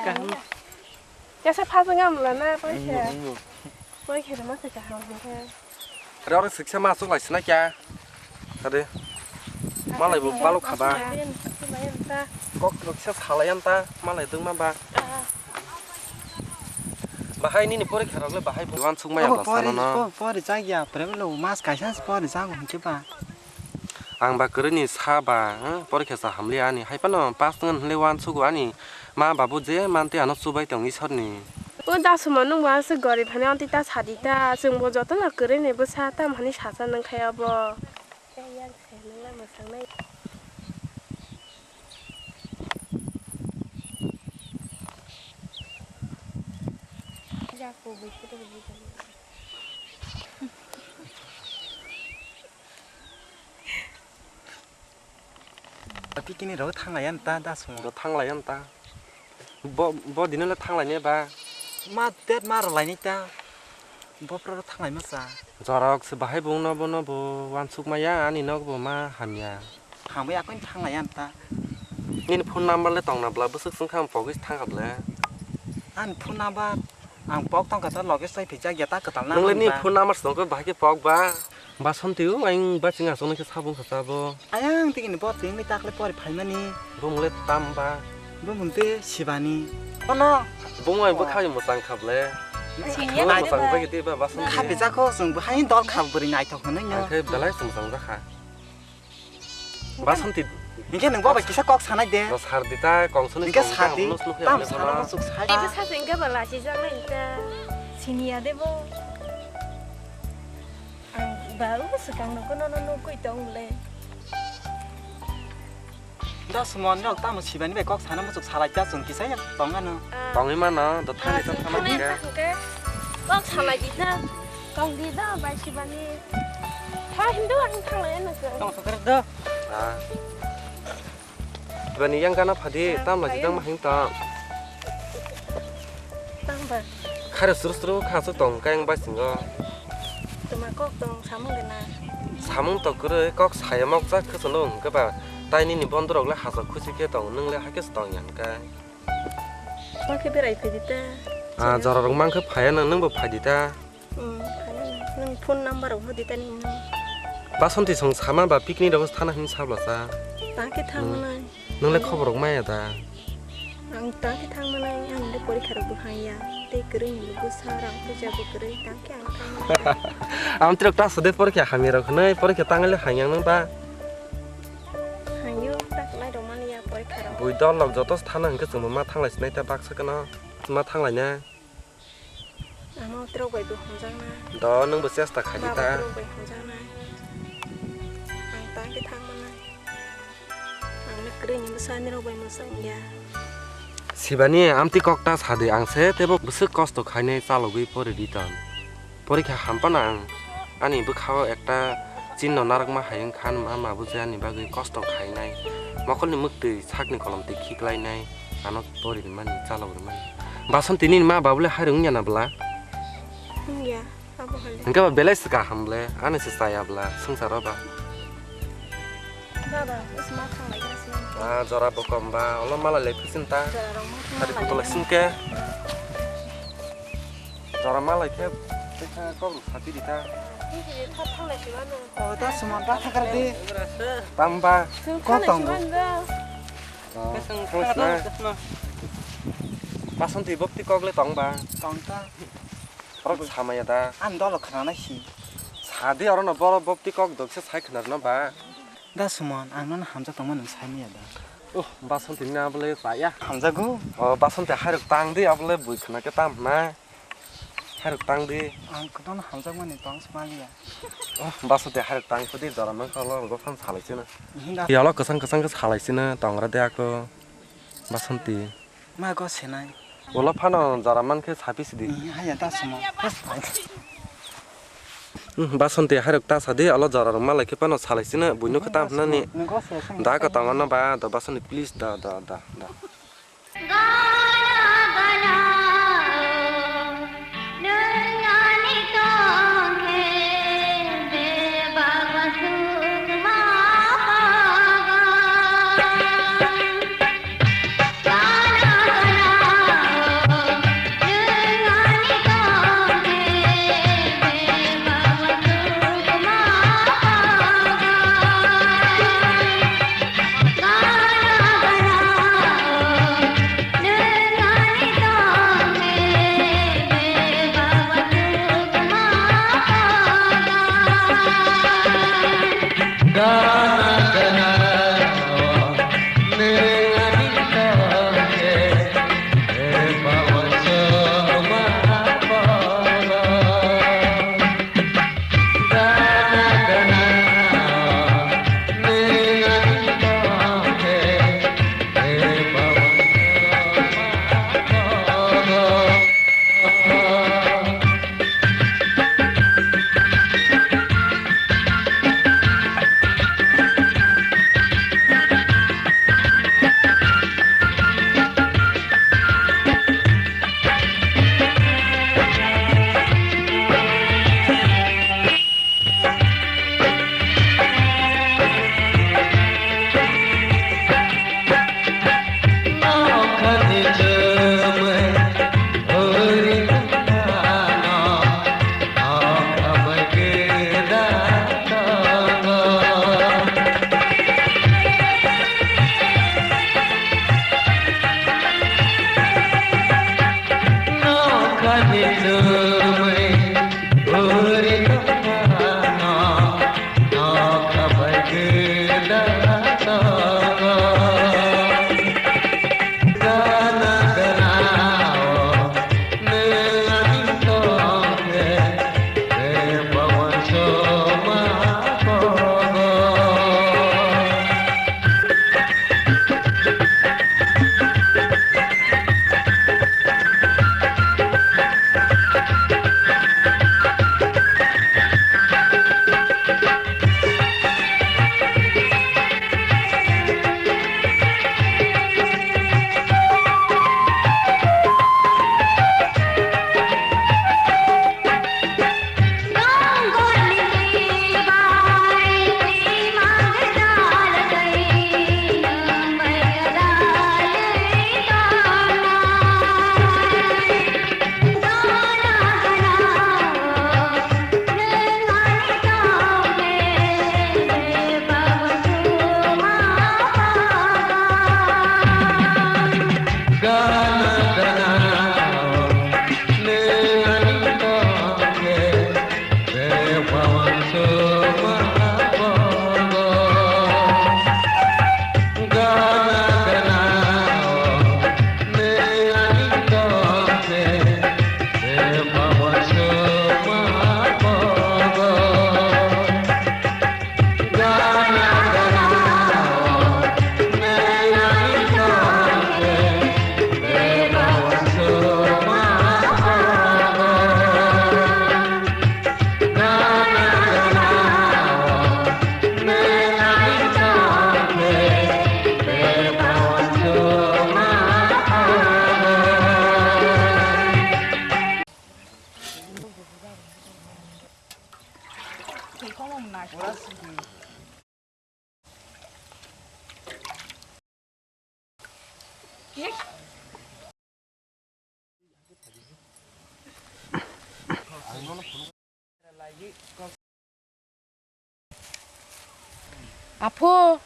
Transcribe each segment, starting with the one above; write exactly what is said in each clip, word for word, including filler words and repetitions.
Kaham. Kesa phajwng amla na, poikhe. Poikhe rwma se kaham hwnkhe. Aro siksa ma aswk lai sina kya? Ade. Malai bo balok khaba. Kok rok se salai anta, malai dwngma ba. Bahai nini porikha rok le bahai bo wansuk maya. Abo ba pori, sana no. Po-, pori chak ya, pore lo mas kaisa se pori chak hwnkhe ba. Ang ba kwrwini sa ba, eh, porikha sa hamli ani. Hai phano pass twngan hwnle wansugo ani. Ma babu je manti ano chubai tong Isorni. O da sumo nwng ba se gorib hani onti ta sadi ta. Chwng bo jotono kwrwini bwsa tam hani sacha nwng khai abo. Pikini rok thanglai yan ta da sumo. Rok thanglai yan ta. Bo, bo dino le thanglai ne ba. Ma tet ma rwlai ni ta. Bo pro thanglai ma sa. Jorok se bahai bung no bono bo wansuk maya ani nok bo ma hamya. Hambai akoi thanglai yan ta. Nini phone number le tong na bla bwswk swng kha ang pogwi thang kha ble. Ani phone number ang pok tong kha ta loge sai phijak ya ta kwtal na. Nung le ni phone number se tong khe bahai khe pok ba. Basanti o ayang baching aswk nang khe sabung kha sabo. Ayang tiki ni bo twi mi takle pori phaimani. Bo mung le tam ba. Bo mung te sibani. Ono. Bo mung ai bwkha mwsang kha ble. Sini. Bo mwsang ba kiti ba Basanti. Happy jako sung bo hain dol kha bwrwi naithok hwnwi no. Ang khe belai sung sang jakha. Basanti. Hinkhe nwng bo bai kisa kok sanai de. No sar di ta kong suni. Hinkhe sar di. Tam sana mo chuk sai. Ibu sa sing ga bala si jang nai ta. Sini ya de bo. Ang ba u swkang no kono no nukui tong le. Da sumo nok tamo sibani bai kok sana mo chuk salai ta chwng kisa ya tong ano. Tongwi mano do thani ta thana. Kok salai di na. Tong di da bai sibani. Tha hindu ang thanglai na chwng. Tong sakar do. Ah. Bani yang gana phadi tam lagi tang mahing tam. Tang ba. Khare suru suru kha su tong kayang bai singo. Tuma kok tong samung gana. Samung to kuru kok saya mok jak khe sunu hwnkhe ba tai nini bondorok le hasa khusi khe tong nung le hakhe se tong yang kai. Kok khe berai phai di ta. Ah, jora rok mang khe phaya nang nung bo phai di ta. Hmm, phai nang. Nung phone number rok ho di ta nini nung. Basanti song sama ba picnic rok thana hin sabla sa. Ta khe thang nai. Nung le khobor rok maya da? Ang ta khe thang manai, ang le porikha rok bo haya. Tei kwrwi ni bo bwsa rang puja bo kwrwi, ta khe ang thang manai. Amtwrok ta sode porikha hamya rok hwnwi, porikha tang le hayang nang ba? Hayo, ta kwlai rok mani ya porikha rok. Bui dol rok joto thana hwnkhe chwng bo ma thanglai sinai ta baksa kheno. Ma thanglai na. Ang no trok bai bo hamjakna. Do, nwng bo chesta khai di ta. Baba trok bai hamjakna. Ang ta khe thang manai. Ang le kwrwi ni bwsa ni rok bai mwsang ya. Sibani amtwi kok ta sa di, ang se teibo bwswk kosto khainai chalogwi pori di tong. Porikha ham phano ang ani bwkhao ekta chinno narwkma hai wngkha, ma ma bujui ani bagwi kosto khainai, mokolni mwktwi sakni kolomtwi khiklainai, ano pori rwmani, chalok rwmani. Basanti nini ma babule hairung wngya na bwla? Wngya, abo hwnle. Hwnkhe ba belai se kaham le, ani se chaya bwla swngcharo ba. Baba, bwsma thanglai gas man. Ah, jora bo kom ba, olo malai lai phisin ta. Jora rok ma. Hari thanglai photo lai gas. Singke. Jora malai khe, tei kha kok rok sapi di ta. Thanglai si mano. Oh, ta suma ba thakar di. Tamba. Kok tong. Basanti bopti kok le tong ba. Tong ta. Oro samaya da. Ang dolo khana si. Sadi oro no boro bopti kok dokse sai khna rwna ba. Da Suman, ang nono hamjak tongma nwng sai manya da. Oh, Basanti ni abole chaya. Hamjago? Oh, Basanti hairok tang di abole bui khna khe tam hwnai. Hairok tang di. Ang nono hamjakmani tong se manya. Oh, Basanti hairok tang di jora nang kha lo go phan salai sino. Ihinda. Yalo kwchang kwchang khe salai sino tongra de ako. Basanti. Ma go senai. Ulo phano jora man khe sapi sidi. Haya da Suman. First fight. Hmm, Basanti hairok ta sadi, alo jora rok malai khe phano salai sino, buino khe tam hwnani. Nung go se sung. Da ko tongma no ba, da Basanti please, da, da, da, da. Apho,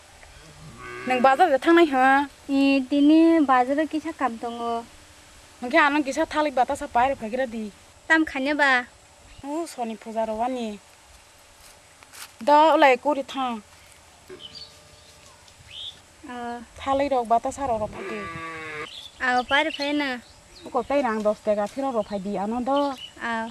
nwng bazar da thangnai ha? E, tini bazar o kisa kam tongo. Hwnkhe ano kisa thalik batasa pai rw phaigra di. Tam khaina ba? O soni puja rwani. Da ulai kuri thang. Ah. Thalai rok batasa rok rw phai di. Aw, pai rw phai na. Ko tei rang dos tega phiro rw phai di ano do. Aw.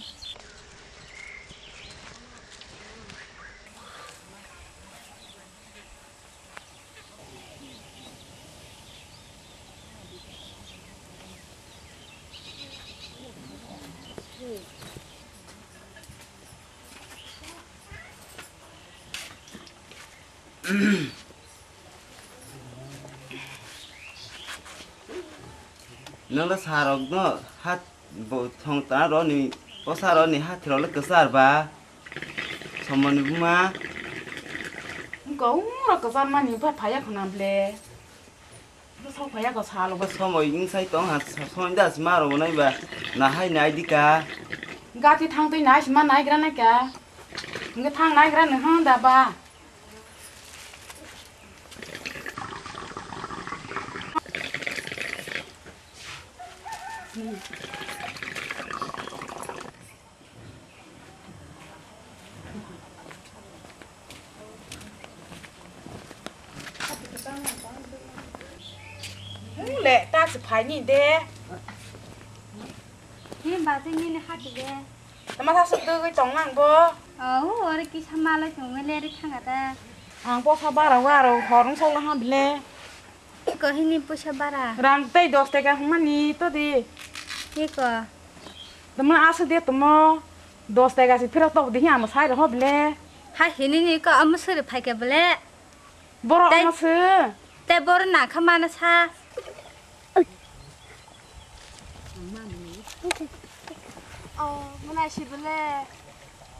Nwng le sa rok no ha bo thong ta rw ni posa rw ni ha thiro le kwchar ba. Somoni buma. Wngkha umura kwchar mani, bai phaiya khwna ble. Sok phaiya kho salo. Somoi wngsai tong ha, somoi das ma rw nai ba. Na hai nai di ka. Gati thang twi nai sima nai gra nai ka. Nge thang nai gra nang hang da ba. Mung le ta se phai ni de. Ni ba te ni le ha de. Tama sa suk dugui tong nang bo. Oh, ore kisa malai tong le ri thanga ta. Ang posa bara wa ro hor wng sok laha bile. Iko hini poisa bara. Rang tei dos teka hwnmani to di. Iko. Tamo aswk de tamo dos teka se phirok tok di hi amo sai rw ho bile. Ha hini ni ko amo suri phai ke bile. Borok tei, omo se. Tei boro nangkha mana sa. Oh, mwnai si bole.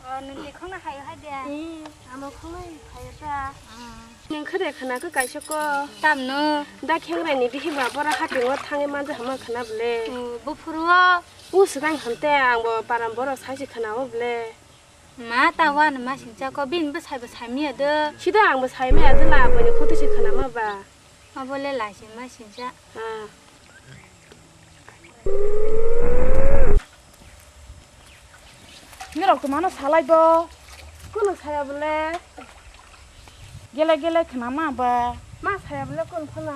Oh, nwng ni khongna hayo hai de. Hmm, amo khongnai hayo ta. Hmm. Nwng khe de khwna khe kaisa ko. Tamno? Da khengrai ni bihi ba bora hatingo thangwi manja hama khwna bole. Oh, buphuru o. U swkang hante ang bo param borok sai se khwna o bole. Ma ta wano ma singcha ko, bini bwsai bo sai maya do. Sida ang bo sai maya do la, aboni khutu se khwnama ba. Abo le lai se ma singcha. Ah. Norok to mano salai bo. Kuno saya bole. Gele gele khwnama ba. Ma saya bole kun khuna.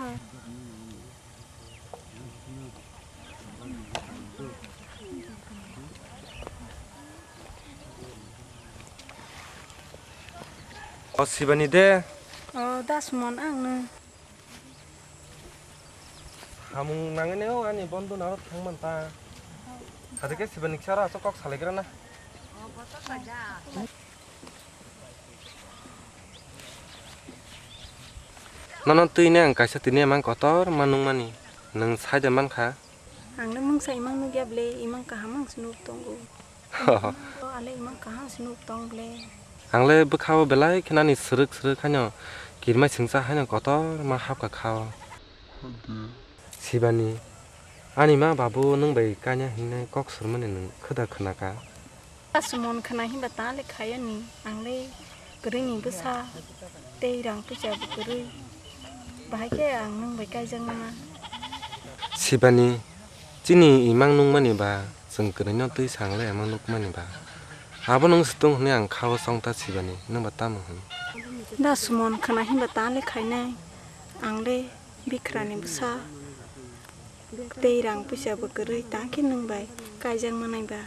O Sibani de. O Dasmon ang no. Hamung nangani o ani bondo naro thangman ta. Hade ke Sibani kisa ro asok kok salai gra na. Nono twi ne ang kaisa tini emang kotor ma nungmani, nwng sai de mankha. Ang le mungsa imang nukya ble, imang kaham ang se nuk tongo. O ale imang kaham se nuk tong ble. Ang le bwkha o belai khe nani swrwk swrwk haino kirmai swngcha haino kotor ma hapkha kha o. Sibani, ani ma babu nwng bai kanya hinwi kok swrwmani nwng khwda khwnaka? Asumon khwna hinba ta le khayani, ang le kwrwini bwsa tei rang puisa bo kwrwi. Bahai khe ang nwng bai kaijak nana. Sibani, chini imang nungmani ba, chwng kwrwino twi sang le emang nukmani ba. Abo nwng swtung hwnwi ang kha-o chongta sibani, nwng ba tamo hwn? Da Suman khwna hinba ta le khainai. Ang le bikrani bwsa. Tei rang puisa bo kwrwi, ta khe nwng bai kaijak manai ba.